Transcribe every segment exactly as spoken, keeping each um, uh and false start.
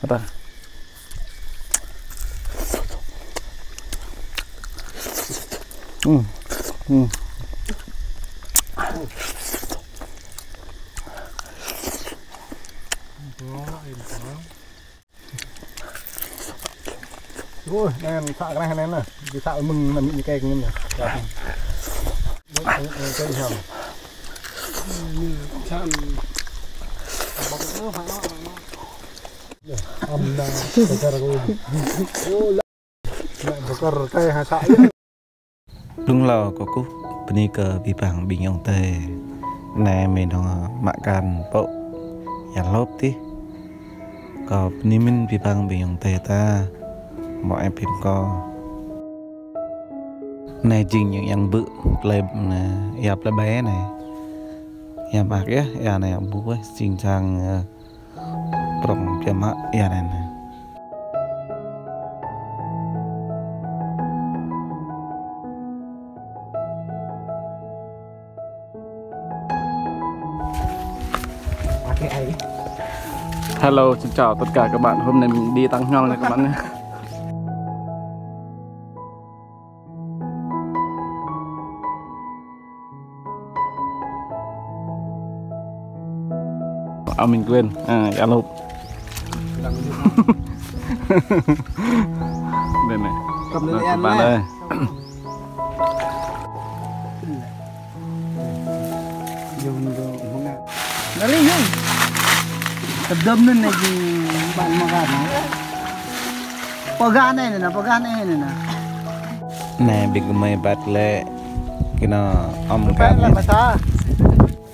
Apa? Hmm. Hmm. Ôi, anai săk kơ anai anai. Či săk mơ̆ng anŭn ñu kĕ kơ anŭn. Ăm na, bơkar kơ. Ơ, la. Bơkar kơ ha săk. Blung hlâo kâo kơkuh bơni kơ abih bang ƀing ayŏng adơi. Anai mơ̆ng anŏ mă akan pŏk ia hlôp tih. Kâo bơni mơ̆n abih bang ƀing ayŏng adơi ta. Mơ̆ ĕp hĭ kâo. Anai jing ñu yang bư̆ plei, ia plei ƀai anai. Ia mă ak ia, ia anai ƀu ƀuh, jing jang, ơ, prŏng biă mă ia anai. Hello, xin chào tất cả các bạn. Hôm nay mình đi tăng nhol nha các bạn nhé. À, mình quên. À, alo. Đây này. Cầm lên. Đây, em các bạn ơi. Nari yun. Tơdơ̆m anŭn anai jing ƀăn mơ̆ng gah anai. Pơgah anai anai, pơgah anai anai. Anai ƀing gơmơi ƀăt lĕ kơ anŏ ăm kan lĕ.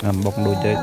Ngăm ƀŏk đu jĕ.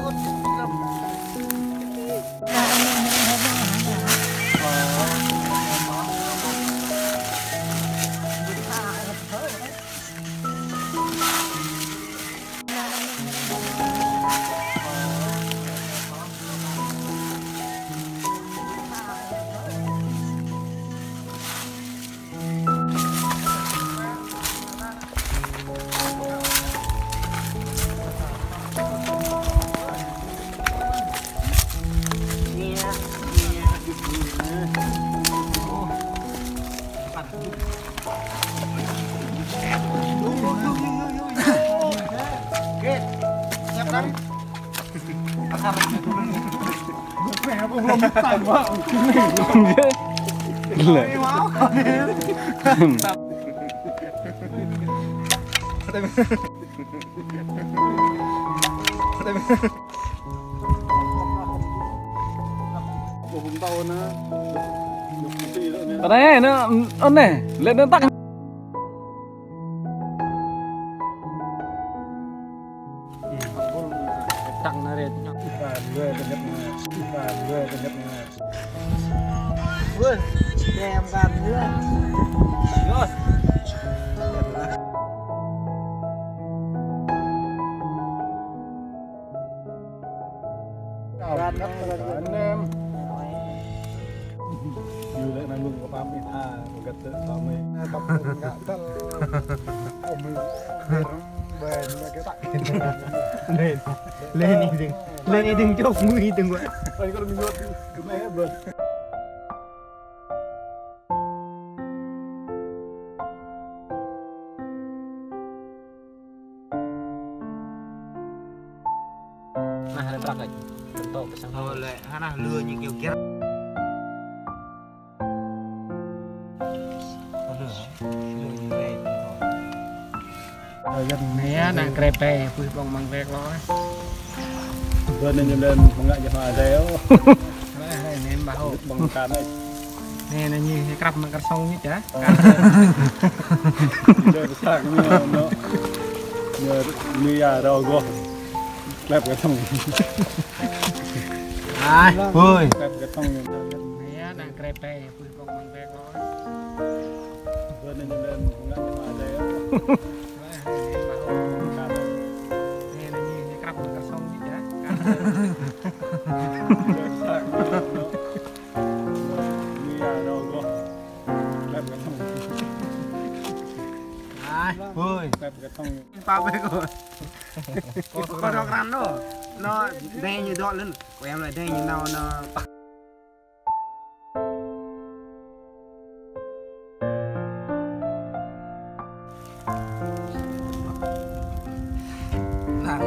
Anai, anai, anai, lĕ anŭn tăk. Tăk anai rĕ. Wih, kem kan rĕ. Yos. Kan rĕ. Ñu lĕ năng lung kơ pam ih tha, kơ găt tơ sa mê. Nè, tŏk ngă tơl. Ôm ih. Ƀĕ, ƀĕ, kơ tăk. Lên. Lên ih ding. Lên ih ding, chụp mui ih ding wă. Ơi, kơ mui wă. Kơ mui wă. Nah, ada truk lagi. Bentuk pisang. Oh, lĕ, hơnah lơ ñu kiêu kiơ. Lơ, lơ ñu lĕ. Anai, anai krep pĕ, pui ƀong măng krep lo. Bơ anai ñu lĕ mơngă jơh adai ôh. Anai, anai, anai, ƀah ôh. Ƀong kan anai. Anai, anai ñu krăp mă kơsong ñu čă. Ñu pơsăk ñu, ñu, ñu, ñu ia rơgoh. Klep kơsong. Ai, hui. Klep kơsong ñu. Anai, anai krep pĕ, pui ƀong măng krep lo. Bơ anai ñu lĕ mơngă jơh adai ôh. Ai, hui. Pap ai kơ. Kơ dŏ krăn đô. Anŭn, dai ñu dŏ lĕ. Kơ em lĕ dai ñu nao anŭn. Ơ, Ƀing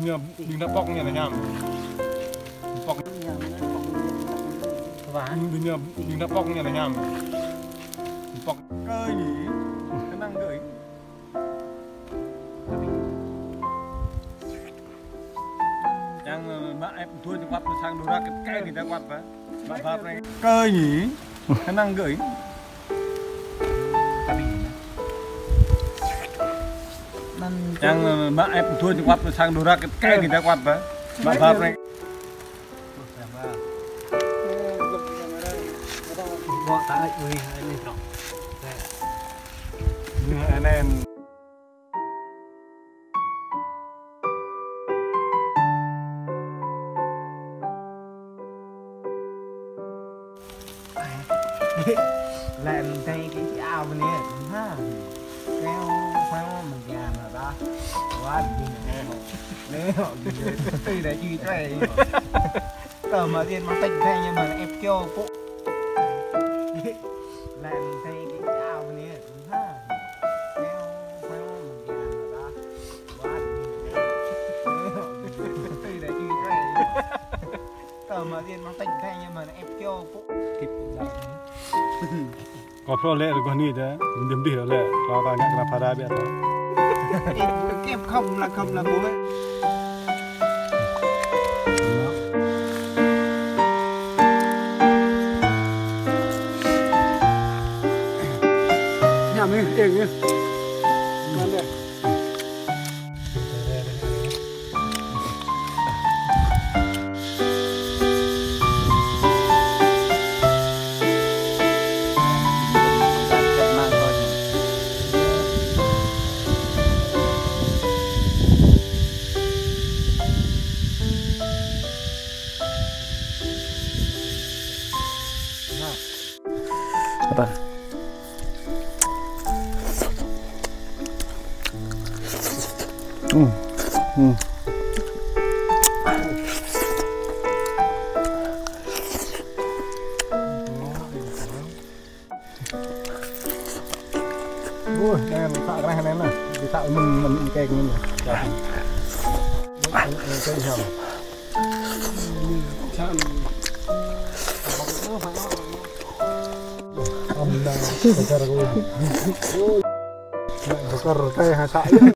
đa, ƀing đa pŏk ñu anai ñam. Pŏk. Ƀing đa, ƀing đa pŏk ñu anai ñam. Pŏk. Kơi nhỉ? Kơnang kơi. Yang, eh, mă ĕp dua ñu kuăt, sang dua rakit kơi ñu ta kuăt, Pak. Mă ba preng. Kơi nhỉ? Kơnang kơi. Yang, eh, mă ĕp dua ñu kuăt, sang dua rakit kơi ñu ta kuăt, Pak. Mă ba preng. Lĕ mơ̆ng tơdơi kơ ao bơnê ha. Keo phao mơ̆ng kia mă ta. Wăt gih nê. Nê hŏ gih nê. Tui đa čih tui. Tơ mă tiên mă tĕč tĕ ñu mă ĕp keo pŭ. Lĕ mơ̆ng tơdơi kơ ao bơnê ha. Keo phao mơ̆ng kia mă ta. Wăt gih nê. Nê hŏ gih nê. Tui đa čih tui. Tơ mă tiên mă tĕč tĕ ñu mă ĕp keo pŭ. Kip jăk. Kâo phrâo lĕ rơgoh anai tơ, mdih mdih lĕ, kâo ta ngă kơ phara biă tơ. Kip, kip khŏm la khŏm la bôh. Ñam ih, ih, ih. Ngan deh. Apa? Hmm. Hmm. Ui, anŭn, săk reh anŭn nă. Săk mơ̆ng, mơ̆ng kek anŭn nă. Anŭn, anŭn, anŭn, anŭn. Ôm nă, bơkơr kơ. Ui. Bơkơr kơ ha săk.